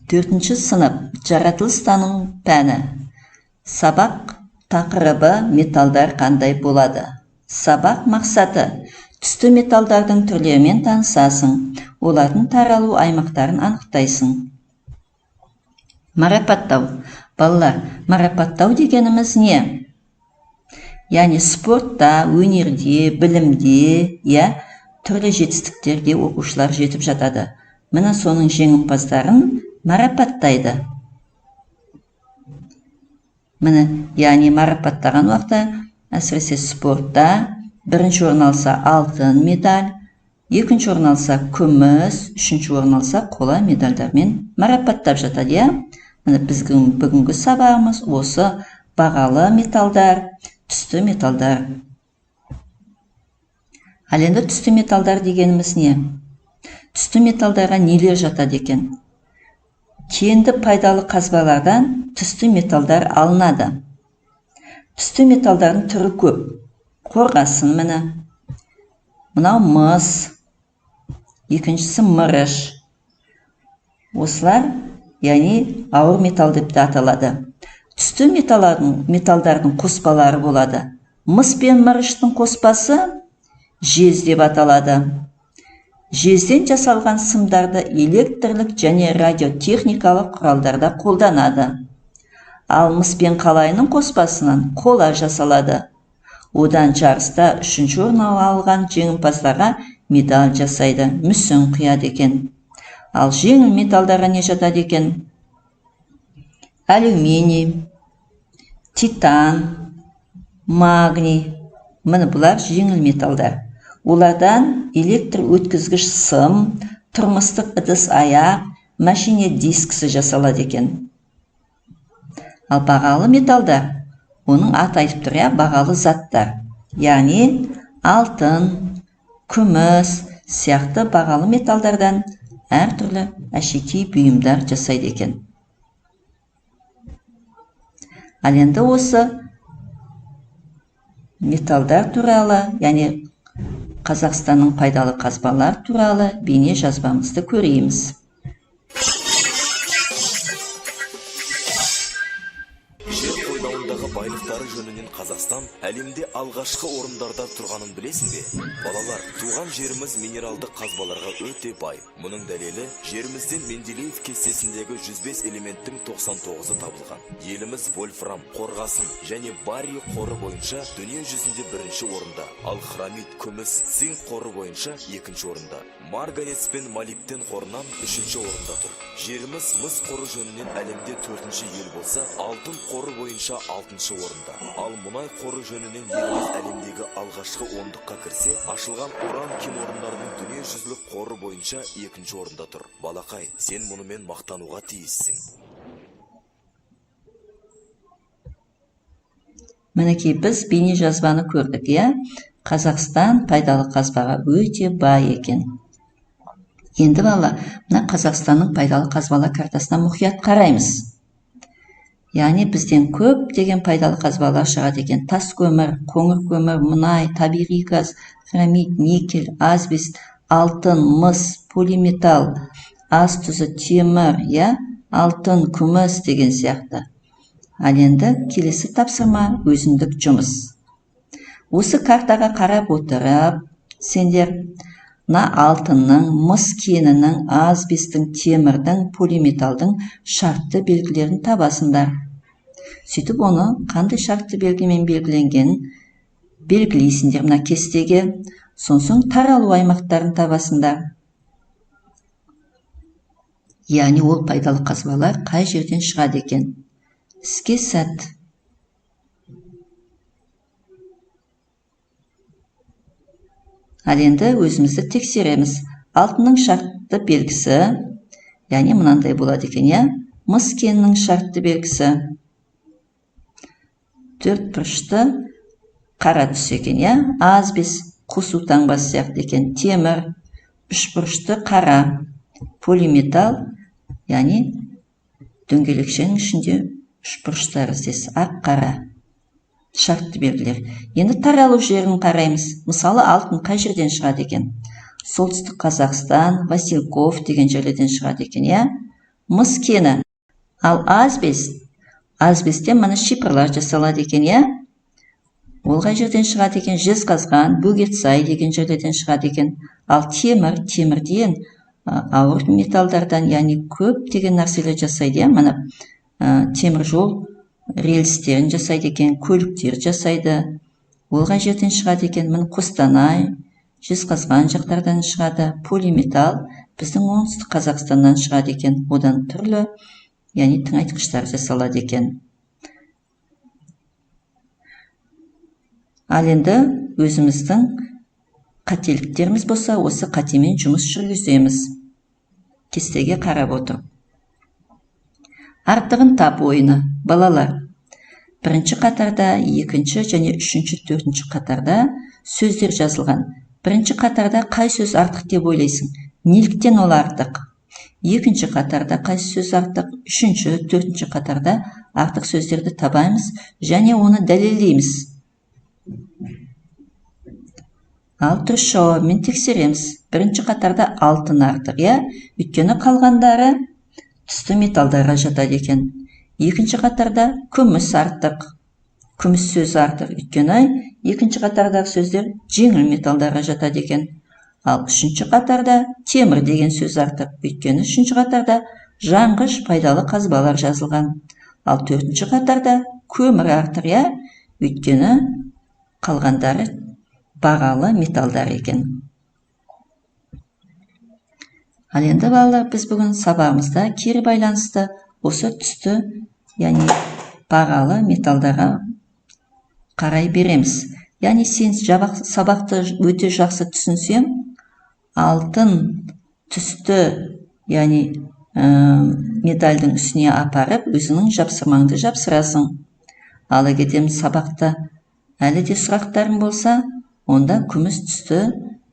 Төртінші сынып, жаратылыстану пәні. Сабақ тақырыбы: металдар қандай болады? Сабақ мақсаты: түсті металдардың түрлерімен танысасың, олардың таралу аймақтарын анықтайсың. Марапаттау. Балалар, марапаттау дегеніміз не? Яғни спортта, өнерде, білімде, иә, түрлі жетістіктерге оқушылар жетіп жатады. Міне, соның жеңімпаздарын марапаттайды. Міне, яғни марапаттаған уақытта, әсіресе спортта бірінші орын алса алтын медаль, екінші орын алса күміс, үшінші орын алса қола медальдармен марапаттап жатады, иә? Міне, біздің бүгінгі сабағымыз осы бағалы металдар, түсті металдар. Ал енді түсті металдар дегеніміз не? Түсті металдарға нелер жатады екен? Кенді пайдалы қазбалардан түсті металдар алынады. Түсті металдардың түрі көп. Қорғасын, міне. Мынау мыс, екіншісі мырыш. Осылар, яғни ауыр металл деп те аталады. Түсті металдардың қоспалары болады. Мыс пен мырыштың қоспасы жез деп аталады. Жезден жасалған сымдарды электрлік және радиотехникалық құралдарда қолданады. Ал мыс пен қалайының қоспасынан қола жасалады. Одан жарыста үшінші орын алған жеңімпаздарға медаль жасайды, мүсін құяды екен. Ал жеңіл металдарға не жатады екен? Алюминий, титан, магний. Міне, бұлар жеңіл металдар. Олардан электр өткізгіш сым, тұрмыстық ыдыс аяқ, машина дискісі жасалады екен. Ал бағалы металдар, оның аты айтып тұр, иә, бағалы заттар. Яғни алтын, күміс сияқты бағалы металдардан әртүрлі әшекей бұйымдар жасайды екен. Ал енді осы металдар туралы, яғни Қазақстанның пайдалы қазбалар туралы бейне жазбамызды көреміз. Жер қойнауындағы байлықтары жөнінен Қазақстан әлемде алғашқы орындарда тұрғанын білесің бе? Балалар, туған жеріміз минералды қазбаларға өте бай. Мұның дәлелі, жерімізден Менделеев кестесіндегі 105 элементтің 99-ы табылған. Еліміз вольфрам, қорғасын және барий қоры бойынша дүние жүзінде бірінші орында, ал хромит, күміс, цинк қоры бойынша екінші орында. Марганец пен молибден қорынан үшінші орында тұр. Жеріміз мыс қоры жөнінен әлемде төртінші ел болса, алтын қоры бойынша алтыншы орында. Ал мұнай қоры жөнінен еліміз әлемдегі алғашқы ондыққа кірсе, ашылған уран кен орындарының дүниежүзілік қоры бойынша екінші орында тұр. Балақай, сен мұнымен мақтануға тиіссің. Мінекей, біз бейне жазбаны көрдік, иә? Қазақстан пайдалы қазбаға өте бай екен. Енді бала, мына Қазақстанның пайдалы қазбалар картасына мұқият қараймыз. Яғни бізден көптеген пайдалы қазбалар шығады екен. Тас көмір, қоңыр көмір, мұнай, табиғи газ, хромит, никель, асбест, алтын, мыс, полиметалл, ас тұзы, темір, иә, алтын, күміс деген сияқты. Ал енді келесі тапсырма өзіндік жұмыс. Осы картаға қарап отырып, сендер мына алтынның, мыс кенінің, асбестің, темірдің, полиметалдың шартты белгілерін табасыңдар. Сөйтіп оны қандай шартты белгімен белгіленгенін белгілейсіңдер мына кестеге. Сонсоң таралу аймақтарын табасыңдар. Яғни ол пайдалы қазбалар қай жерден шығады екен. Іске сәт. Ал енді өзімізді тексереміз. Алтынның шартты белгісі, яғни мынандай болады екен, иә? Мыс кенінің шартты белгісі төрт бұрышты қара түс екен, иә? Асбест қосу таңбасы сияқты екен. Темір үш бұрышты қара. Полиметалл, яғни дөңгелекшенің ішінде үш бұрыш тәріздес ақ қара шартты белгілер. Енді таралу жерін қараймыз. Мысалы, алтын қай жерден шығады екен? Солтүстік Қазақстан, Васильков деген жерлерден шығады екен, иә? Мыс кені. Ал асбест, асбесттен міне шипрлар жасалады екен, иә? Ол қай жерден шығады екен? Жезқазған, Бөгетсай деген жерлерден шығады екен. Ал темір, темірден ауыр металдардан, яғни көптеген нәрселер жасайды, иә? Міне темір жол рельстерін жасайды екен, көліктер жасайды. Ол қай жерден шығады екен? Міне Қостанай, Жезқазған жақтардан шығады. Полиметалл біздің оңтүстік Қазақстаннан шығады екен. Одан түрлі, яғни тыңайтқыштар жасалады екен. Ал енді өзіміздің қателіктеріміз болса, осы қатемен жұмыс жүргіземіз. Кестеге қарап отырып. Артығын тап ойыны. Балалар, бірінші қатарда, екінші және үшінші, төртінші қатарда сөздер жазылған. Бірінші қатарда қай сөз артық деп ойлайсың? Неліктен ол артық? Екінші қатарда қай сөз артық? Үшінші, төртінші қатарда артық сөздерді табаймыз және оны дәлелдейміз. Ал дұрыс жауабымен тексереміз. Бірінші қатарда алтын артық, иә? Өйткені қалғандары түсті металдарға жатады екен. Екінші қатарда күміс артық. Күміс сөзі артық, өйткені екінші қатардағы сөздер жеңіл металдарға жатады екен. Ал үшінші қатарда темір деген сөз артық, өйткені үшінші қатарда жанғыш пайдалы қазбалар жазылған. Ал төртінші қатарда көмір артық, иә? Өйткені қалғандары бағалы металдар екен. Ал енді балалар, біз бүгін сабағымызда кері байланысты осы түсті, яғни бағалы металдарға қарай береміз. Яғни сен сабақты өте жақсы түсінсең, алтын түсті, яғни медальдің үстіне апарып, өзіңнің жапсырмаңды жапсырасың. Ал егер сабақта әлі де сұрақтарың болса, онда күміс түсті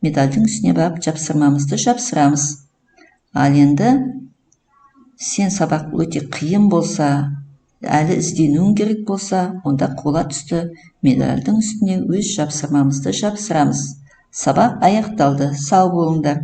медальдің үстіне барып жапсырмамызды жапсырамыз. Ал енді сен сабақ өте қиын болса, әлі ізденуің керек болса, онда қола түсті медальдің үстіне өз жапсырмамызды жапсырамыз. Сабақ аяқталды. Сау болыңдар.